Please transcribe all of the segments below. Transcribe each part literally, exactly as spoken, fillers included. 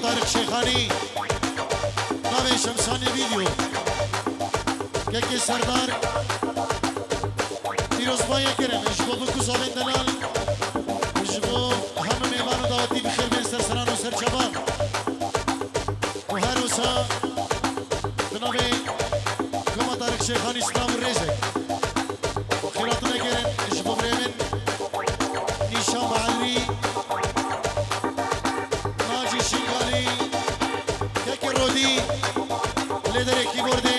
Tarîk Şêxanî, navê Şemsanî Vîdyo. Kekê Serdar, pîrozbahiya kirin ji bo bikuzavên delal, ji bo hemû mêvan û dawetî bi xêr bên serseran û serçavan. Û her wisa bi navê Koma Tarîk Şêxanî silav û rêzek. Xêratine kirin ji bo birê min Nîşan Behlî, Nacî Şingalî, Kekê Rodî, lêderê kîbordê,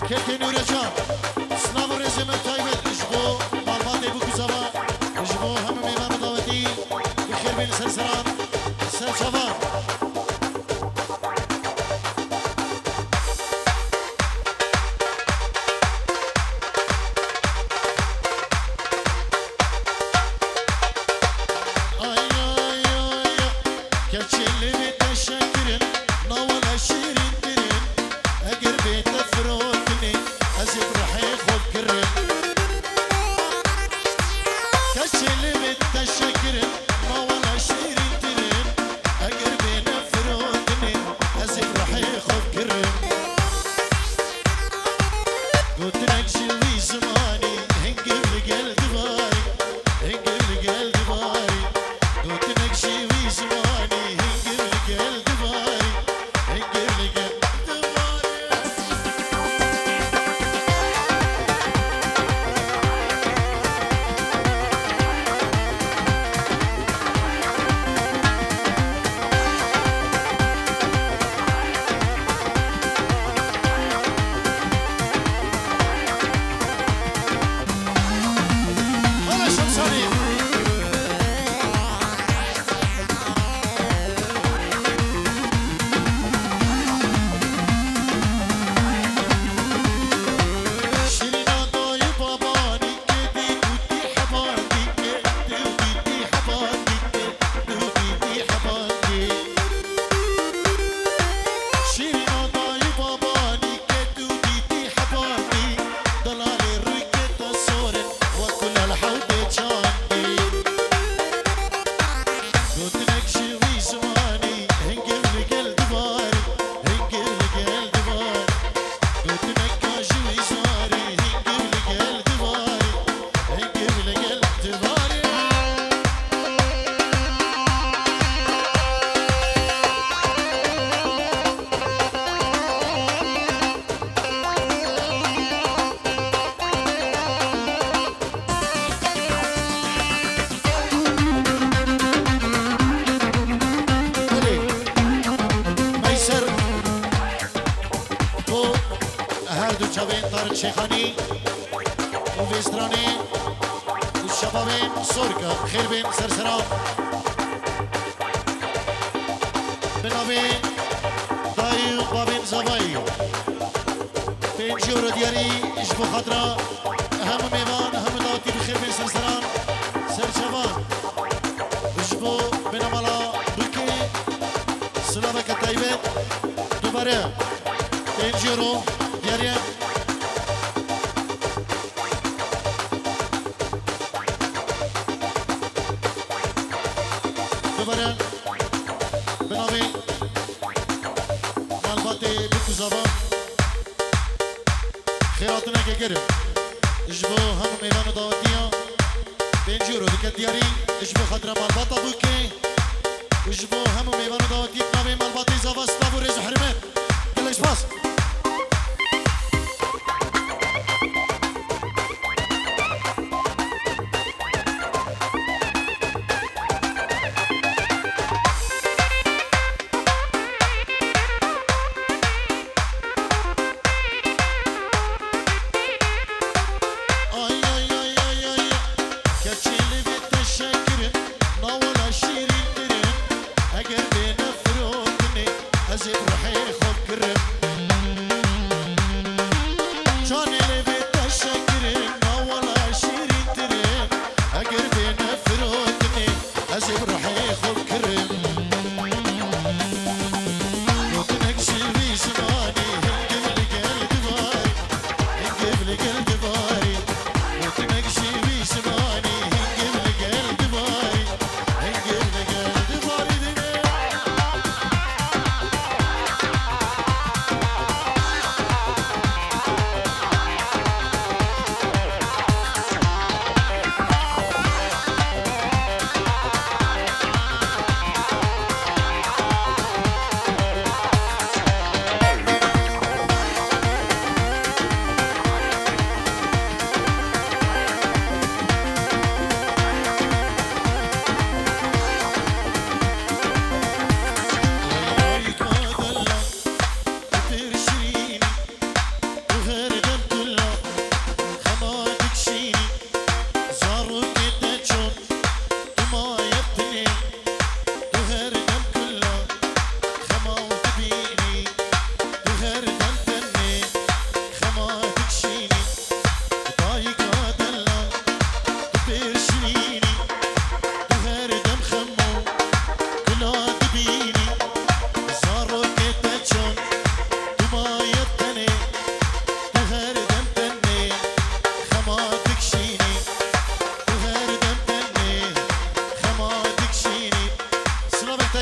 Kekê Nûrecan. Silav û rêzê me taybet ji bo malbatê bikuzava, ji bo hemû mêvan û dawetî bi xêr bên serseran, serçavan. Ay, ay, ay, ay. Keçê lê bê te şekirin, navale şîrîntirin. Eger bê te firotinê, ez ê bi rihê xwe kirin. Keçê lê bê te şekirin, navale şîrîntirin. Eger bê ne firotinê, ez ê bi rihê xwe kirin. Gotinek ji wî zimanî, hingir li gel divarî, hingir li gel divarî. Gotinek ji wî zimanî, hingir li gel divarî, hingir li gel divarî. Şîrîna dayî babanî ke tu dîtî hebanî, delalê rûyke te sor e, wek kulel hewdê çandî. Gotinek ji wî zimanî, hingir li gel divarî, hingir li gel divarî. Gotineka ji wî zarî, hingir li gel divarî, hingir li gel divarî. Belê. Meyser bo her du çavên Tarîk Şêxanî û vê stranê û şebabên Sorka xêr bên serseran. Bi navê dayî û bavên zavayî. Pênc euro diyarî ji bo xatira hemû mêvan, hemû dawetî bi xêr bên serseran, serçavan. Ji bo binamala Dûkê silaveke taybet. Dubare pênc euro diyarî. Bibere bi navê malbatê Bikuzava xêratineke germ ji bo hemû mêvan û dawetiya pêncî euro dike diyarî ji bo xatira malbata Dûkê û ji bo hemû mêvan û dawetiyê bi navê malbatê Zava silav û rêz û hurmet. Gelek spas. Ay, ay, ay, ay, ay, ay. Keçê li vê teşekirin, nawala şîrîntirin. Eger bêne firotinê, ez ê bi ruhê xwe kirim.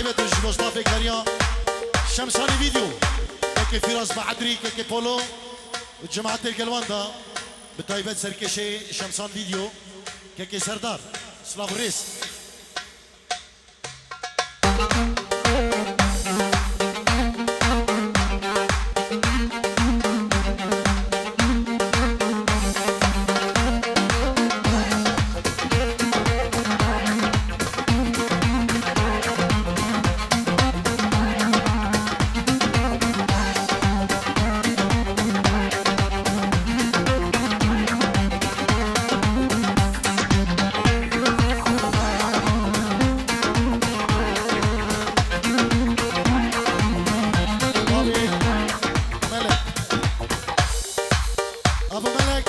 Taybet ji bo stafê kariya Şemsanê Video, kekê Firas Baadrî, kekê Polo û cemaetê gel wan da, bi taybet serkêşê Şemsan Video, kekê Serdar. Silav û rêz. Bavê Melek. Abo Melek,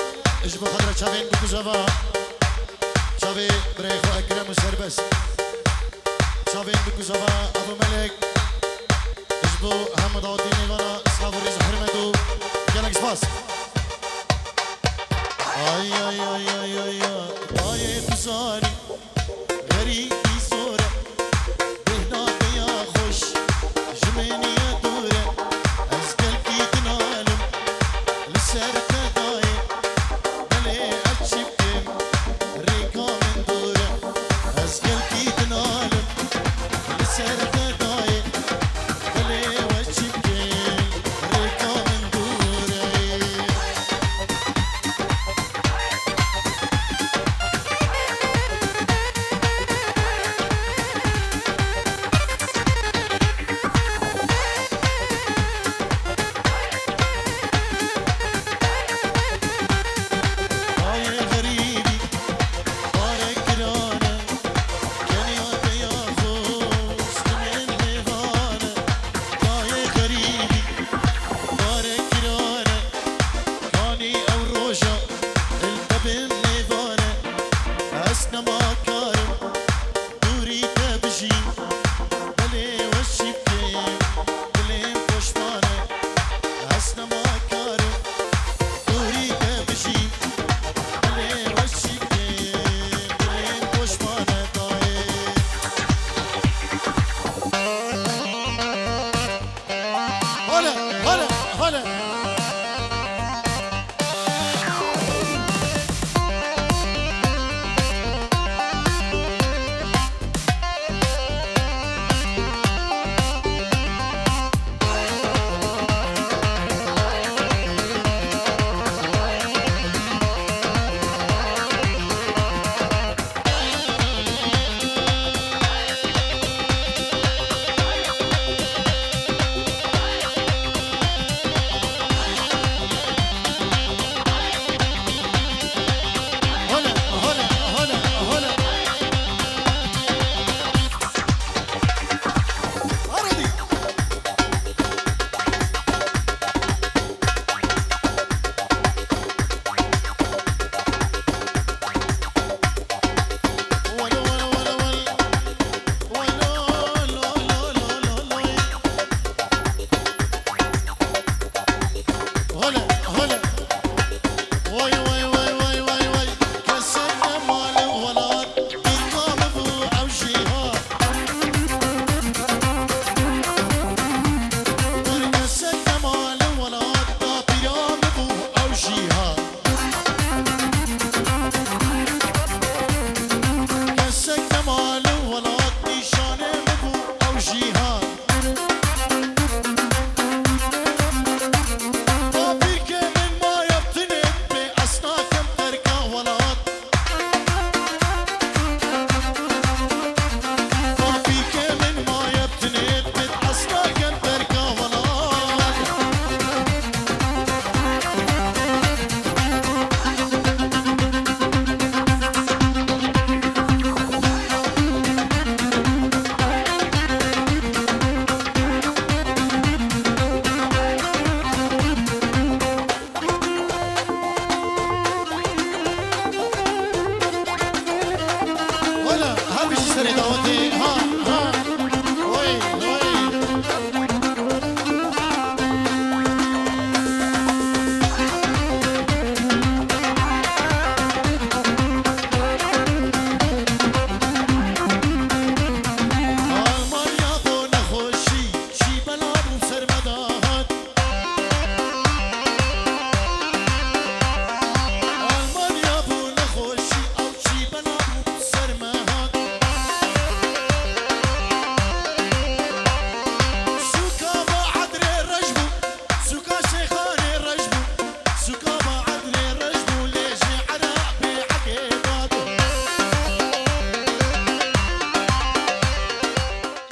ji bo xatir çavên bikuzava, çavê birayê xwe Ekrem û Serbest. Çavên bikuzava, Abo Melek. Ji bo hemû dawetî mêvana, silav û rêz û hurmet û gelek spas. Ay, ay, ay, ay, ay, ay, dayê tu zanî, xerîbî zor e, bêhna te ya xweş, ji min ye dûr e, ez gelkî dinalim, li ser te dayê, belê ez çi bikim, rêka min dûr e, ez gelkî dinalim, li ser